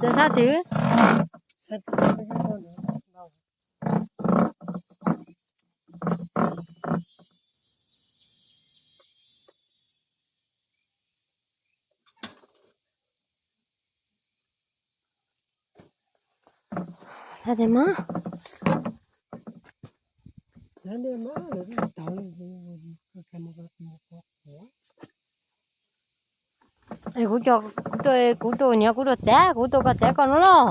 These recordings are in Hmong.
Txawm sab twg? Sab tiag mas. Kuv, kuv tus niam kuv tuaj txav, kuv tuaj kom txav koj no los.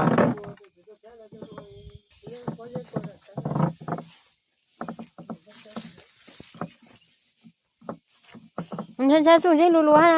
Ntshai ntshai xub ntsej lus lus ha.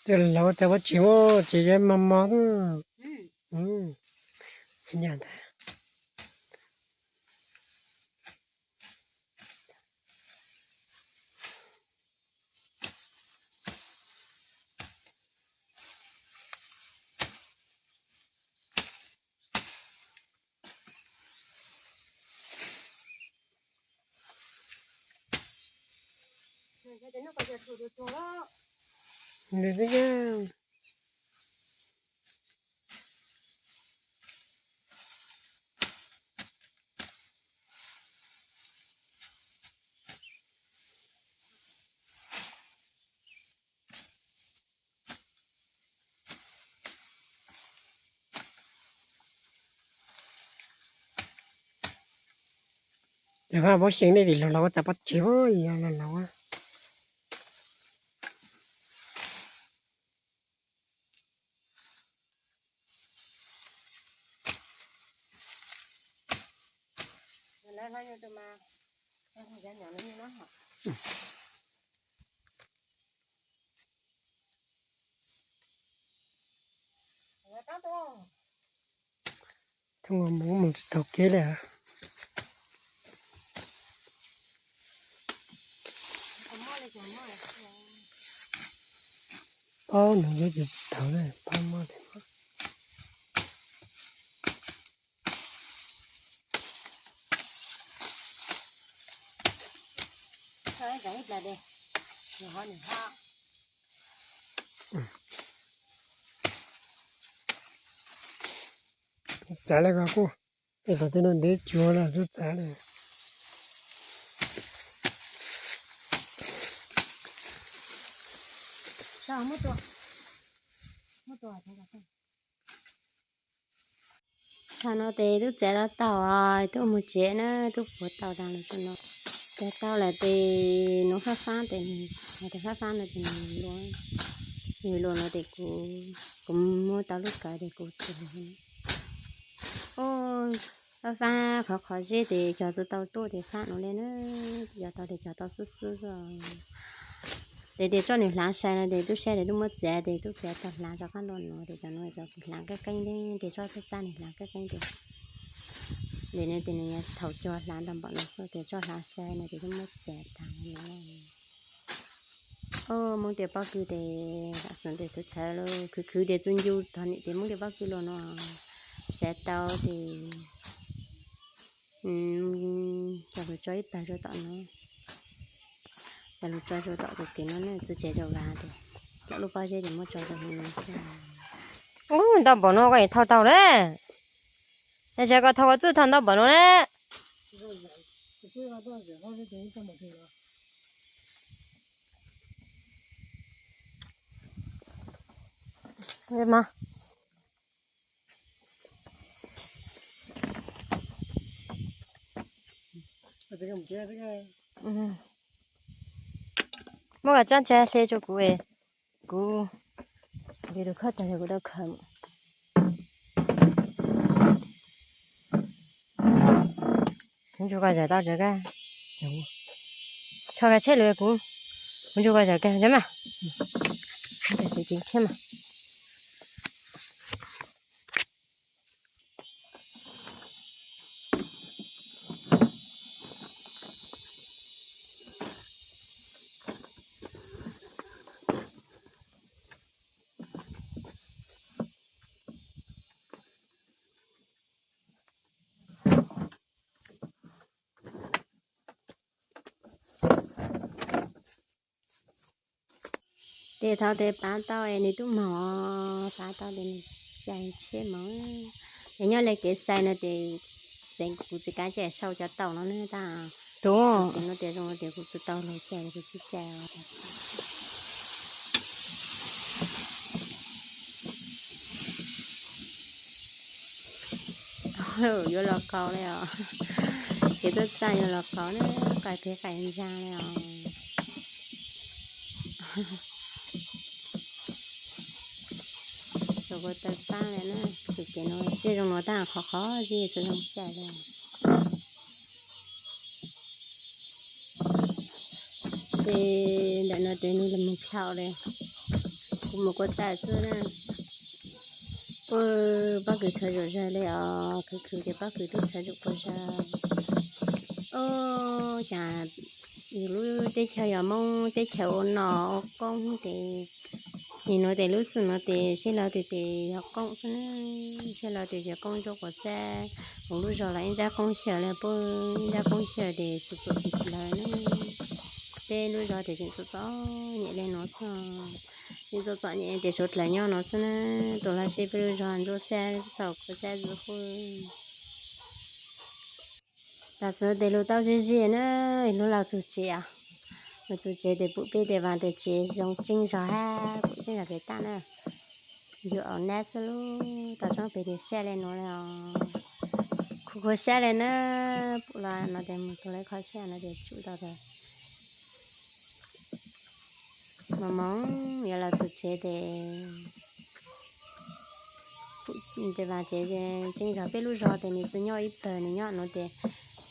Tej laus txav pob tsev, tsev yeej mos mos. Ces pab xyeem nej tim laus laus txav pob tsev, yog laus laus. Thaum mus mus tsis tau kev li. Paub nws yuav tsis tau li, paub muab li. Txav li ko kuj, es thaum twg ntev cuag los twb txav li. Thaum no ces twb txiav tau tau, twb mus tsev na, twb puas tau tas lawm no. Txiav tau lawm ces nuv fab fab ces, hais tias fab fab no ces nws luaj, nws luaj no ces kuv, kuv muab tau lub kawm ces kuv txiav. Fab fab qhov qhov zeb ces cog tsis tau tuaj ces fab no li na, cog tau ces cog tau xwb xwb xwb. Ces tias tso nws hlav sai no ces twb saib tias twb muab txiav ces twb txiav tau hlav rov qab los no ces cov no cov kuv hlav qeeb qeeb thiab ces tso txaj txaj nws hlav qeeb qeeb ces, ces nws tias nws thaum cog hlav ntau npaum no xwb ces tso hlav sai no ces twb muab txiav tas no. Hmoob tias pob kws ces tam sim no ces txhawv txhawv lawm, khwv khwv ces txwj ncu tog niam ces Hmoob tias pob kws los no. Xav tau ces coj lug tso ib pawg rau tom no, coj lug tso rau tom tus kev no ne, txug tsev rau vas tes, lawv lub pob zeb tes muab tso rau hauv no xwb. Ub, ntau npaum no koj yeej thau tau le. Tab sis koj thau koj txwj thau ntau npaum no ne. Muab koj tsaab tsa hle rua kuv, kuv, kuv tag kuv dau khaws. Kuv ntsuag koj zam tau kag, tsho kag tsheb lawm kuv, kuv ntsuag koj zam kag mas. Tes thaum tes pav tau es nws tub moog, pav tau tes nws cais tsheb moog. Yog nyob le kev xais no tes kuv tsis kav cai sau cov taum no ne tab sis no tes zoo no tes kuv tsis tau lug cais, kuv tsis cais. Yuav los qaug le os, kev tuaj txaj yuav los qaug na, qaij peg qaij ntsaag le os. Tau kuv taw paab le na, txuj kev no siab zoo no tab qhov qhov zib tsis zoo cais le. Tes ntawm no tes nws los moog plhaum le, kuv mus kuv tawm xwb na. Ua pob kws txhawv zom zaws le os, khwv khwv tes pob kws tub txhawv zom quas zaws. Ub, cas yus lub teb chaws yog Moob teb chaws ua nom ua qoob tes, nim nuav tes lub xwm nuav tes sib law tes tes yog qoob xwb na, sib law tes yog qoob ntsuab quas xab. Kuv lub zog los ib ntsab qoob xyaw le puab, ib ntsab qoob xyaw tes txom txom nyem lawm na. Peb lub zog tes tseem txom txom nyem le nuav xwb. Tseem txom txom nyem tes suav dlawg nyob nuav xwb na. Tus lag sib peb lub zog ntsuab xab txaus quas xab ntxwv qub. Tam sim tes lug tau zig zig na, lug lug txug tsev, lug txug tsev tes pum peb tes vaas tes tsev zoo tseeb zog hab pum tseeb zog pem tag na. Yug au nab xwb lub tau tshoob pem tes sab le nuav le os. Khuv khuv sab le na, pum los no tes mus tug le kho sab no tes tsum tau tes Moog moog yuav los txug tsev tes, tes vaas tsev tseeb zog peb lub zog tes nws tsi nyob ib pawg, nws nyob nuav tes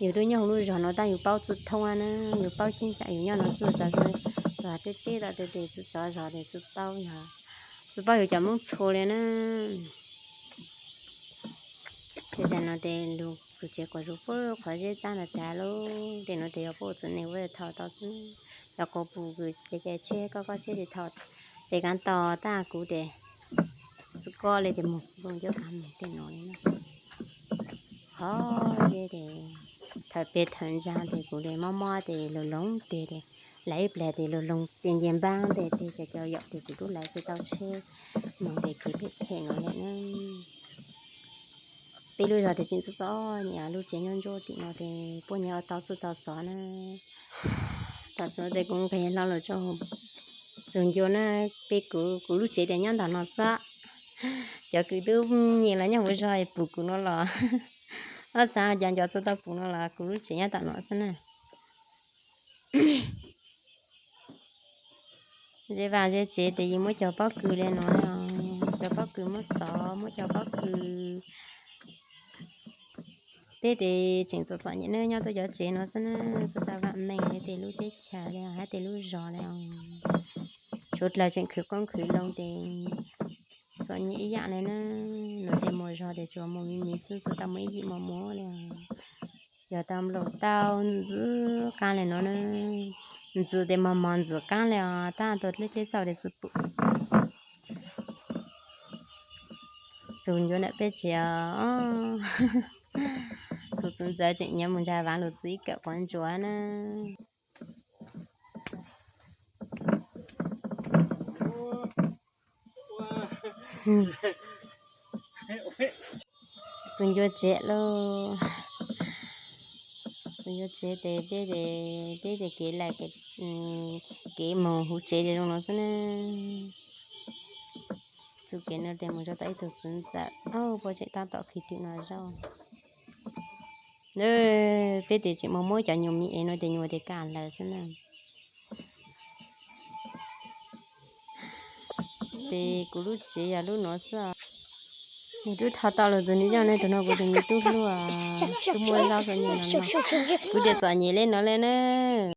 yus tub nyob huv lub zog nuav tab yus paub tsi thoob na, yus paub cheeb tsam yus nyob nuav xwb tso zoo. Tug teb teb tom tes tes tsi tso zog tes tsi paub, tsi paub yus cov Moob txhua le na. Tes zag nuav tes lug txug tsev quas zug puab qhov zeb txab ntawd tag lub tes nuav tes yog puab ua txiv neej ua thau tau xwb. Cov quas pum kws tsev cai tsheb koj koj tsheb tes thau, tes kaav tos tab kuv tes tsi koj le tes moog zoo ncauj kaav moog tej nuav le na. Qhov zeb tes thawm peg thawm ntsaag tes kuv tes mob mob tes lug loov teg tes, lawv ib plag tes lug loov tes nce npaab tes tes cov cov yaum tes kuv tub lawv tsi tau tsheb moog tes kev phem phem nuav le na. Peb lub zog tes tseem txom txom nyem, lub tsev nyob ntsuab tim nuav tes puab nyiam ua tau txuj tau xov na. Tam sim tes kuv nqis hlo lug rau txug ncua na, peb kuv, kuv lub tsev tes nyob ntawm no xwb. Cov kws tub nyiam los nyob huv zog pum kuv nuav los, ob xav cov nco txug tau pum nuav los kuv lub tsev nyob tom nuav xwb na. Zeb vaas zeb tsev tes yeej muab cov pob kws le nuav, cov pob kws muab xov, muab cov pob kws. Peb tes tseem txom txom nyem na, nyob tuaj cov tsev nuav xwb na, txug tau vaam meej le tes lub teb chaws le hab tes lub zog le os. Suav dlawg tseem khwv qoob khwv loo tes txom nyem ib yaam le na. Nuav tes muaj zog tes tsuas muaj miv miv xwb, txug tau muaj ib yim muaj muaj le os. Yog tau nploos tau ntxwv qaab le nuav na, ntxwv tes mos mos ntxwv qaab le os, tab tuaj dleb dleb xauj tes tsi pum. Txus ncua ntawm peb tsev os. Tus txiv ntxawm tseem nyob mus ntsa vav lus txi ib kawm quav ntsuav na. Txus ncua tsev lauj. Txus ncua tsev ces peb, peb ces kev lawm, kev mus huv tsev ces zoo no xwb na. Txus kev no ces mus rau tom ib tug txiv ntxawm, puas tseem tab tom khi twm no zoj. Peb ces tseem mus muab cov nyuag me es no ces nyuag tias kaj lawm xwb na. Ces kuv lub tsev yog lub nuav xwb. Nws twb tho tau lug txug nws zoj ne, tus no kuv tus me tub hluas, twb muaj zaub zoo li no no. Kuv tias txom nyem li no li na.